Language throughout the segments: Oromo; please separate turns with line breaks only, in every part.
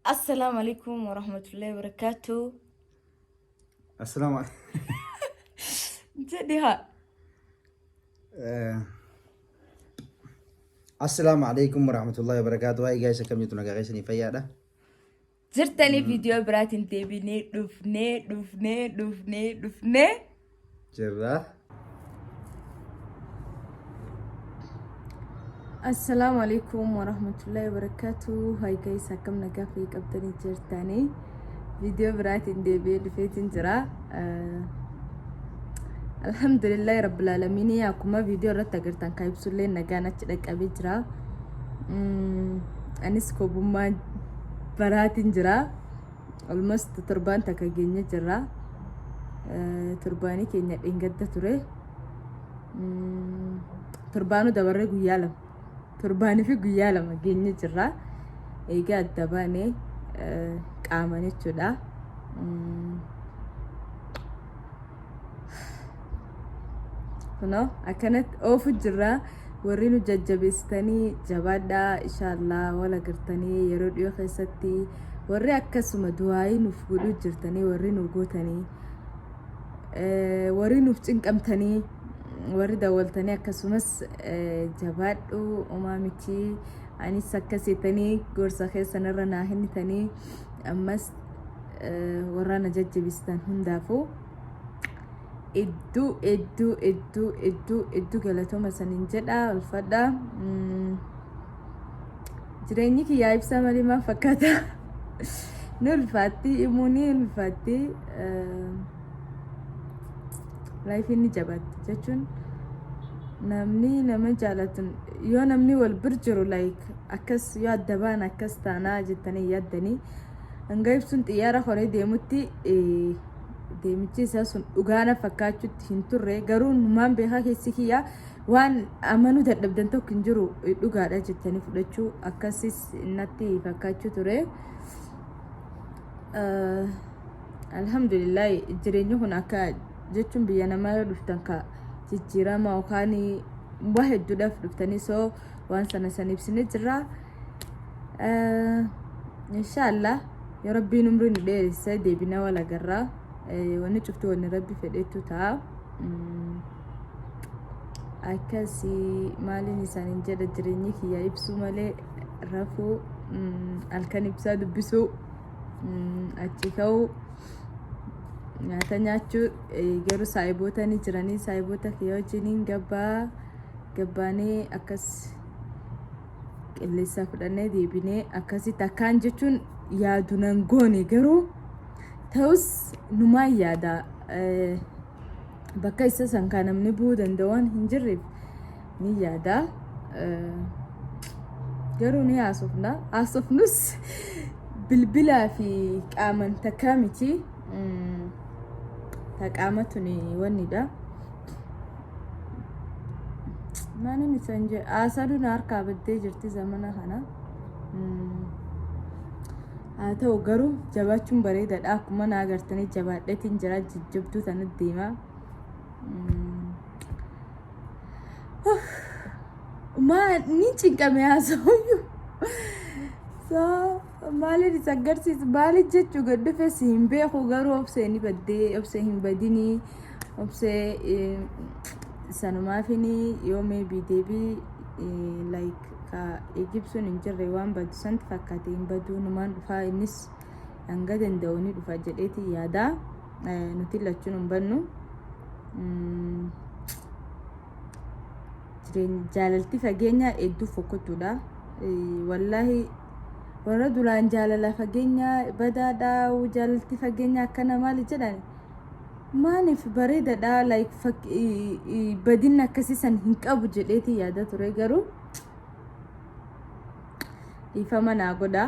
Assalaamu alaikum warahmatullahi wabarakatuh.
Assalaamu
Jedhi haa.
Assalaamu alaikum warahmatullahi wabarakatuh. Hi guys, akkam jirtu nagaa keessanii fayyaadha.
Jirtanii viidiyoo biraatiin deebinee dhufnee dhufnee dhufnee dhufnee.
Jirra.
Assalaamu alaikum warahmatullahi wabarakatuh. Hi guys, akkam nagaa fayyaa qabdanii jirtanii. Viidiyoo biraatiin deebi'ee dhufeetiin jira. Alhamdulillahi rabbil aalamiin akkuma viidiyoo irratti agartan kan ibsullee nagaan achi dhaqqabee jira. Anis kobummaa baraatiin jira. Almost torbaan takka geenye jirra. Torbaanii keenya dheengadda ture. Torbaanuu dabarree guyyaa lama. Torbaanii fi guyyaa lama geenye jirra. Egaa adda baanee qaaman jechuudha. Kunoo akkanatti oofu jirra. Warri nu jajjabeessitanii jabaadhaa inshaallah wal agartanii yeroo dhiyoo keessatti warri akkasuma du'aayii nuuf godhuu jirtanii warri nu gootanii warri nuuf cinqamtanii warri dawwaltanii akkasumas jabaadhu umaa miti anis akkas jettanii gorsa keessan irra naa hennitanii ammas warra na jajjabeessitan hundaafuu hedduu hedduu hedduu hedduu hedduu galatooma saniin jedha ulfadha. Jireenyi kiyyaa ibsaa malee maal fakkaata? Ni ulfaatti himuu ni ulfaatti. Laayifiin ni jabaatti jechuun namni nama jaalatu yoo namni wal bir jiru like akkas yoo adda ba'an akkas taanaa jettanii yaaddanii hanga ibsuun xiyyaara koree deemutti deemichi isaa sun dhugaa na fakkaachutti hin turre garuu numaan beekaa keessi kiyya waan amanuu dadhabdan tokko hin jiru dhugaadha jettanii fudhachuu akkasis natti fakkaachuu ture. Alhamdulillah jireenyi kun akka jechuun biyya namaa yoo dhuftan ka jijjiirama yookaan waa hedduudhaaf dhuftanii soo waan sana san ibsine jirra. Inshaallah yoo rabbiin umrii nu dheeresse deebina wal agarra. Wanni cufti wanni rabbi fedhetu ta'a. Akkasii maaliin isaaniin jedha jireenyi kiyya ibsuu malee rafuu halkan ibsaa dubbisuu achi ka'uu nyaata nyaachuu garuu saahiboota ni jiranii saahiboota kiyya wajjiniin gabbaa gabbaanee akkas qilleessaa fudhannee deebinee akkasitti akkaan jechuun yaadu nan goone garuu ta'us numaan yaada bakka isa san kan namni bu'uu danda'u waan hin jirreef ni yaada garuu ni haasofna haasofnus bilbilaa fi qaaman takkaa miti ta qaama tuni wannidha. Maalin isan jedhe haasaduun na harkaa baddee jirti zamana kana. Haa ta'u garuu jabaachuun bareedaadha. Akkuma na agartanii jabaadheetiin jira jajjabduu tana deema. Maa ni cinqame haasa'uyyuu. So maaliin isa agarsiisu maaliin jechuu gad dhufe si hin beeku garuu obsee ni baddee obsee hin badinii. Obsee sanumaafini yoo maybe deebii like ka Egyptian hin jirre waan badu santi fakkaate hin baduu numaan dhufaa innis hanga danda'u ni dhufa jedheeti yaada nuti lachuun hin bannu. Jaalalti fageenyaa hedduu fokkottuudha. Wallaahi warra duraan jaalala fageenyaa badaadha jaalalti fageenyaa akkana maali jedhan Maaliif bareedadha like badinni akkasii san hin qabu jedheeti yaada ture garuu dhiifama naa godha.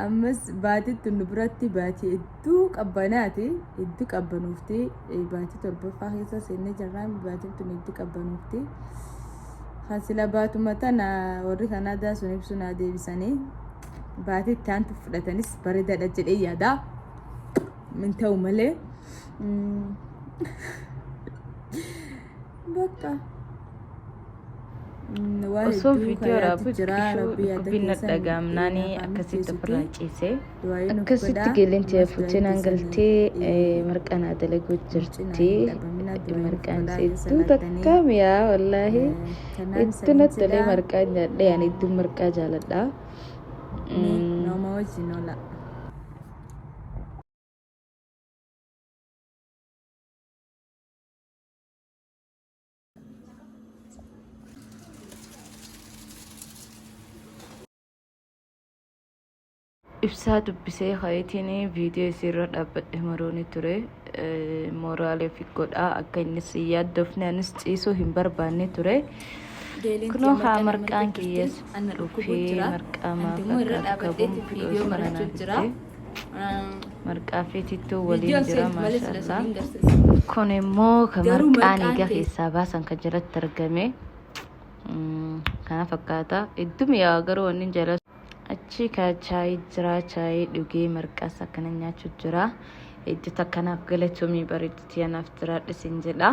Ammas baatitti nu biratti baatii hedduu qabbanaati hedduu qabbanuufti baatii torbaffaa keessa seennee jirraan baatiin tun hedduu qabbanuufti. Kan sila baatuma tana warri Kanaadaa sun ibsu naa deebisanii baatii itti aantu fudhatanis bareedaadha jedhee yaada. Min ta'u malee bakka Waa
Osoo
hedduu
viidiyoo
karaatti
waraabuu
jira.
xiqqishuu
Rabbi yaada
dhukkubbiin na
keessan
dhaga'amnaanii
naaf haa
akkasitti
milkeessuti.
ofirraa ciise.
Du'aayii nuuf
Akkasitti
godhaa.
geelleen tiyya
Ammas
fuutee
du'aayii
naan
keessan
galtee marqaa naa dalaguu
nu cinaa
jirti.
hin dhabaminaa. Du'aayii nuuf
Marqaan
godhaa
isii
keessa
hedduu
laaltanii.
takka mi'aa wallaahi.
Kanaan
Hedduu
saniin
natti tolee
jedha.
marqaa nyaadhee ani hedduu marqaa jaaladha.
Mee nooma wajjin oola.
Ibsaa dubbisee ka'iitiin viidiyoo isiirra dhaabbadhe marooni ture. Mooraalee fi godhaa akka inni si yaaddofne anis ciisuu hin barbaanne ture.
Geeliin
Kunoo
tiyya
haa
marqaa na
marqaan
marquu jirti.
kiyyees
Anna dhukkubuu
dhufee
jira.
marqaa maaf
Anti immoo irra
fakkaatu
dhaabadheeti
qabuun
viidiyoo
firoos mana
marachuu
naa
jira.
fidde. Marqaa fi tittuu waliin
Viidiyoon
jira
seentu malee sila
maashaallah.
siniin garsiisa.
Kun immoo kan
Garuu
marqaan
marqaan
eega
keessa
keessaa baasan kan jalatti argame. Kana fakkaata. Hedduu mi'aawa garuu wanni jala. Achi ka chaayii jira chaayii dhugee marqaas akkana nyaachuu jira. Hedduu takkanaaf galatoomii bareedutti anaaf jiraadhu sin jedha.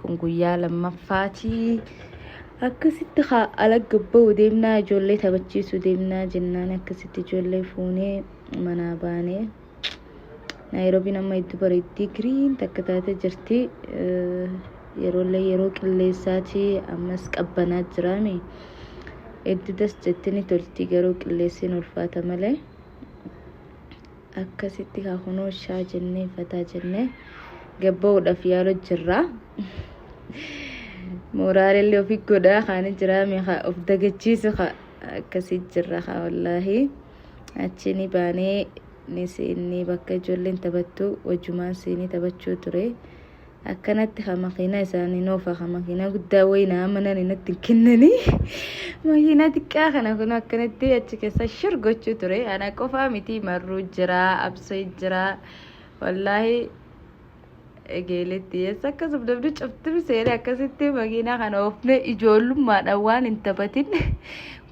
Kun guyyaa lammaffaati. Akkasitti haa ala gabba'u deemnaa ijoollee taphachiisuu deemnaa jennaan akkasitti ijoollee fuunee manaa baanee. Naayiroobiin amma hedduu bareeddii giriin takka taatee jirti. Yeroollee yeroo qilleessaati ammas qabbanaa jiraame. Hedduu das jetti ni tolti garuu qilleessiin ulfaata malee. Akkasitti kaa kunoo shaa jennee fataa jennee gabba'uudhaaf yaalu jirra. Mooraalillee ofi godhaa kaani jiraame haa of dagachiisu haa akkasii jirra haa wallaahi. Achi ni baanee ni seennee bakka ijoolleen taphattu wajjumaan seenee taphachuu ture. Akkanatti haa makiinaa isaanii noofa haa makiinaa guddaa wayii na amanan natti hin kennanii. Makiinaa xiqqaa kana kun akkanatti achi keessa shir gochuu ture. Ana qofaa miti marruu jira, absee jira. Wallaahi egeeletti eessa akkasuma namni cufti seenee akkasitti makiinaa kana oofnee ijoollummaadhaan waan hin taphatin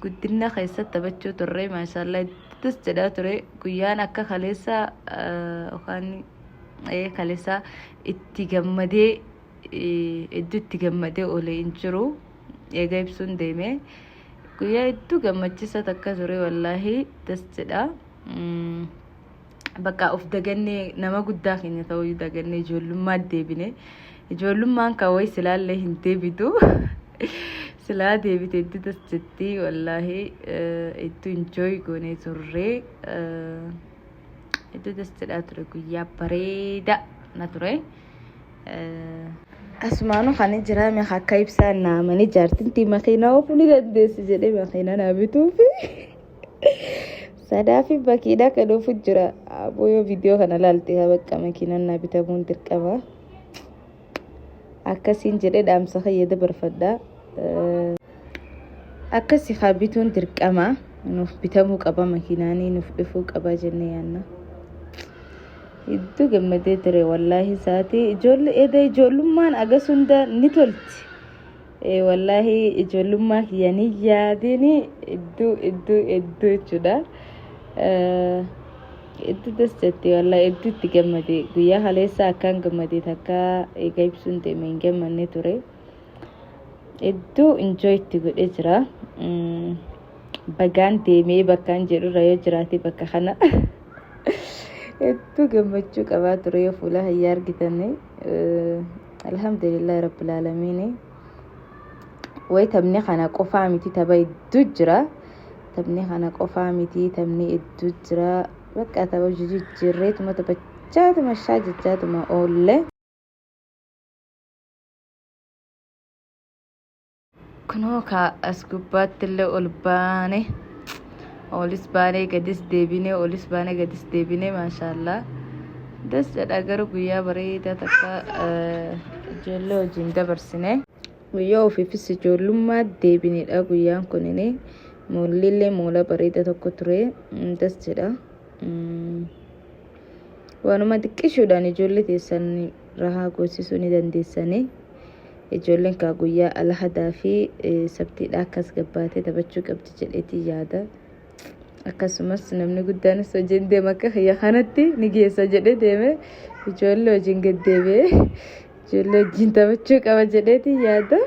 guddina keessa taphachuu turre maashaallah ittis jedhaa ture guyyaan akka kaleessa yookaan kaleessa itti gammadee hedduu itti gammadee oolee hin jiru eega ibsuun deeme guyyaa hedduu gammachiisa takka ture wallaahi das jedha. Bakka of dagannee nama guddaa keenya ta'uu dagannee ijoollummaa deebine ijoollummaan kan wayi silaallee hin deebitu silaa deebite hedduu das jetti wallaahi hedduu enjoy goonee turre. Hedduu das jedhaa ture guyyaa bareeda na ture. Asumaanuu kan jira mee akka ibsaan naamanii jaartintii makiinaa oofuu ni dandeessi jedhee makiinaa naa bituufi. Sadaa fi makiinaa kan oofu jira. Aboo yoo viidiyoo kana laalte haa bakka makiinaan naa bitamuun dirqama. Akkasiin jedhee dhaamsa kiyya dabarfadha. Akkasi haa bituun dirqama. Nuuf bitamuu qaba makiinaanii nuuf dhufuu qaba jennee yaanna. Hedduu gammadee ture wallaahi sa'aatii ijoollee eda ijoollummaan agas hunda ni tolti. Wallaahi ijoollummaa kiyya ni yaadini hedduu hedduu hedduu jechuudha. Hedduu das jetti wallaahi hedduu itti gammade guyyaa kaleessa akkaan gammade takka eega ibsuun deeme hin gammanne ture. Hedduu enjoy itti godhee jira. Bagaan deemee bakkaan jedhurra yoo jiraate bakka kana. Hedduu gammachuu qabaa ture yoo fuula hayyaa argitan. Alhamdulillah rabbil aalamiin. Wayi taphni kana qofaa miti tapha hedduu jira. Taphni kana qofaa miti taphni hedduu jira. Bakka tapha jijjiirreetuma taphachaatuma shaa jechaatuma oolle. Kunoo kaa as gubbaatti illee ol baane olis baanee gadis deebinee olis baanee gadis deebinee maashaallaa das jedha garuu guyyaa bareedaa takka ijoollee wajjin dabarsine. Guyyaa ofiifis ijoollummaa deebinedha guyyaan kunini moolli moola bareeda tokko ture das jedha. Waanuma xiqqishuudhaan ijoollee teessan rahaa goosisuu ni dandeessanii. Ijoolleen kaa guyyaa alhadaa fi sabtiidha akkas gabbaatee taphachuu qabdi jedheetii yaada. Akkasumas namni guddaanis hojiin deema akka kiyya kanatti ni geessa jedhee deeme ijoollee hojiin gad deebi'ee ijoollee wajjin taphachuu qaba jedheetii yaada.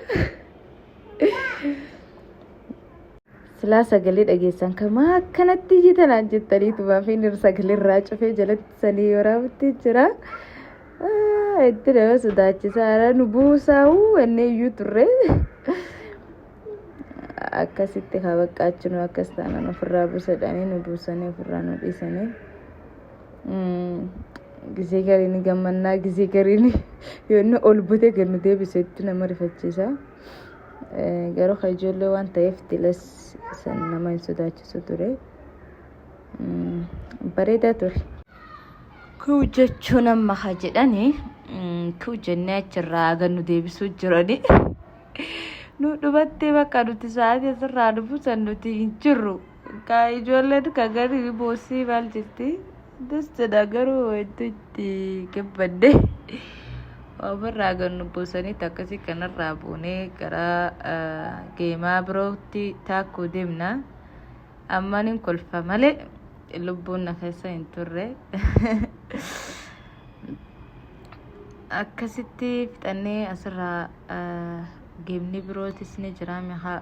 Silaa sagalee dhageessan kamaa akkanatti iyyitanaan jettaniitumaa fi inni sagalee irraa cufee jalatti sanii waraabutti jira. Itti nama sodaachisaa nu buusaa ennee iyyuu turre. Akkasitti haa baqqaachinu akkas taanaan ofirraa buusadhanii nu buusanii ofirraa nu dhiisanii. Gisee gariin gammannaa gisee gariin yoo inni ol butee gad nu deebisetti nama rifachiisa. Garuu kan ijoollee waan ta'eef tilas san nama hin sodaachisu ture. Bareedaa ture. Kuu jechuun amma haa jedhani kuu jennee achirraa gad nu deebisuu jirani. Nu dhumattee bakka nuti sa'aatii asirraa nu buusan nuti hin jirru. Ka ijoolleen ka gadi boossii maal jirti? Das jedha garuu hedduu itti gammadde. Ofirraa gad nu buusanitti akkasii kanarraa buunee gara geemaa birootti taakkuu deemna. Amma nin kolfa malee lubbuun na keessa hin turre. Akkasitti fixannee asirraa geemni birootis ni jira miha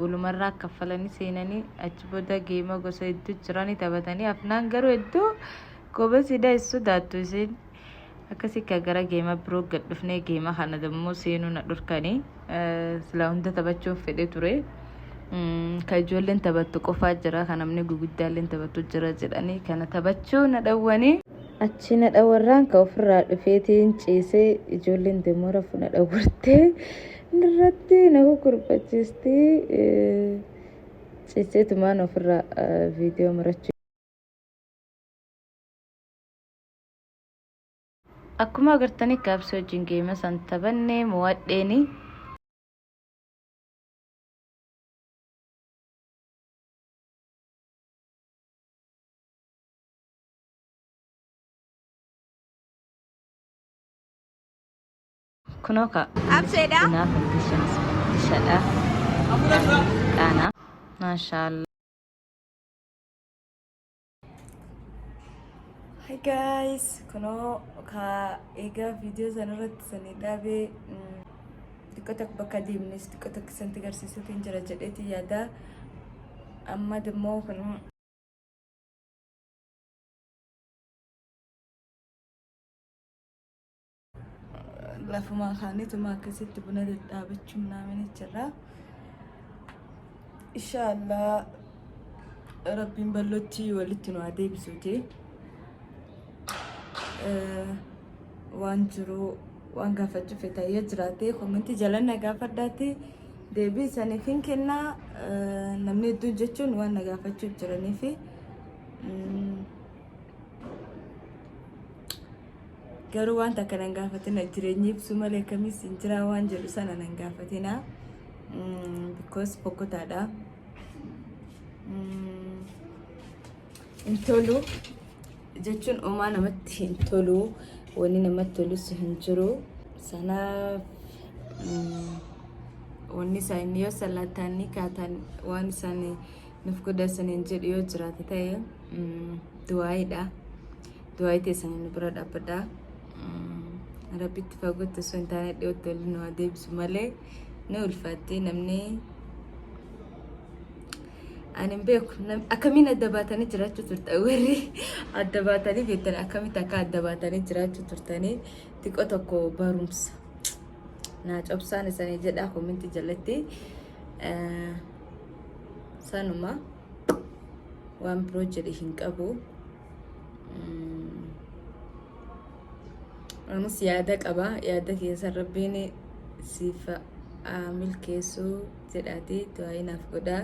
ulumarraa kaffalanii seenanii achi booda geema gosa hedduu jiranii taphatanii afnaan garuu hedduu gobasidha hin sodaattu isiin akkasii ka gara geema biroo gad dhufnee geema kana dammoo seenuu na dhorkanii silaa hunda taphachuun fedhe ture. Ka ijoolleen taphattu qofaa jira ka namni guguddaalleen taphattu jira jedhanii kana taphachuu na dhawwanii. Achi na dhawwarraan ka ofirraa dhufeetiin ciisee ijoolleen deemuu rafu na dhawwartee irratti na kukurbachiisti ciiseetumaan ofirraa viidiyoo marachuu. Akkuma agartanii kaabsee wajjin geema san taphannee mo'adheeni. Kunoo ka
Abseedha.
bunaa fandishaan fandishadha. Qaana. Maashaallah.
Hi guys, kunoo ka egaa viidiyoo sana irratti sanii dhaabee xiqqoo tokko bakka deemnes xiqqoo tokko sanatti agarsiisuutiin jira jedheeti yaada. Amma immoo kunoo Lafumaa kaanetuma akkasitti buna dhadhaabachuu naamini jirra. Inshaallah rabbiin bal'ootti walitti nu haa deebisuuti. Waan jiru waan gaafachuu feetan yoo jiraate komentii jala na gaafadhaati deebii isaniif hin kennaa. Namni hedduun jechuun waan na gaafachuu jiraniifi. Garuu waan takka nan gaafatina jireenyi ibsuu malee akkamis hin jiraa waan jedhu sana nan gaafatina. Because fokkotaadha. Hin tolu jechuun uumaa namatti hin tolu wanni namatti tolus hin jiru. Sanaaf wanni isaan yoo salaataanii kaatan waan isaan nuuf godhasaniin jedhu yoo jiraate ta'e du'aayiidha. Du'aayii teessanii nu bira dhaabbadha. Rabbitti fagootti osoo hin taane dhiyootti waliin nu haa deebisu malee ni ulfaatti namni ani hin beeku akkamiin adda baatanii jiraachuu turtan warri adda baatanii beektan akkamitti akka adda baatanii jiraachuu turtanii xiqqoo tokko barumsa naa cobsaan isanii jedhaa kominti jalatti sanuma waan biroo jedhe hin qabu. Anis yaada qaba. Yaada keessan rabbiin siif haa milkeessu jedhaati du'aa naaf godhaa.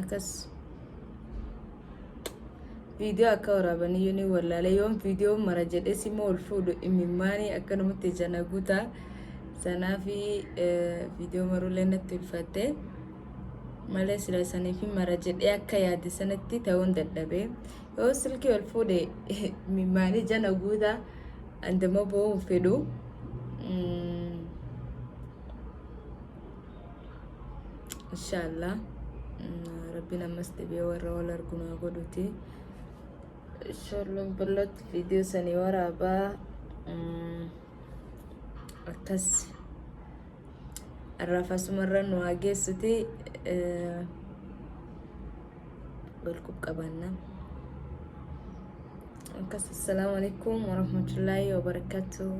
Akkas viidiyoo akka waraabaniyyuu ni wallaale yoon viidiyoo mara jedhes immoo ol fuudhu imimmaanii akkanumatti ija na guuta. Sanaafi viidiyoo maruullee natti ulfaatte malee sila saniif mara jedhee akka yaade sanatti ta'uun dadhabe. Yoo silkii ol fuudhe imimmaanii ija na guuta andamoo boo'uu hin fedhu. Inshaallah rabbiin ammas deebi'ee warra wal argu naa godhuti. Inshallah bal'aatti viidiyoo sanii waraabaa.
Akkas har'aaf asumarra nu haa geessuti, wal qabanna. Akkas, assalaamu alaikum warahmatullaahi wabarakatuh.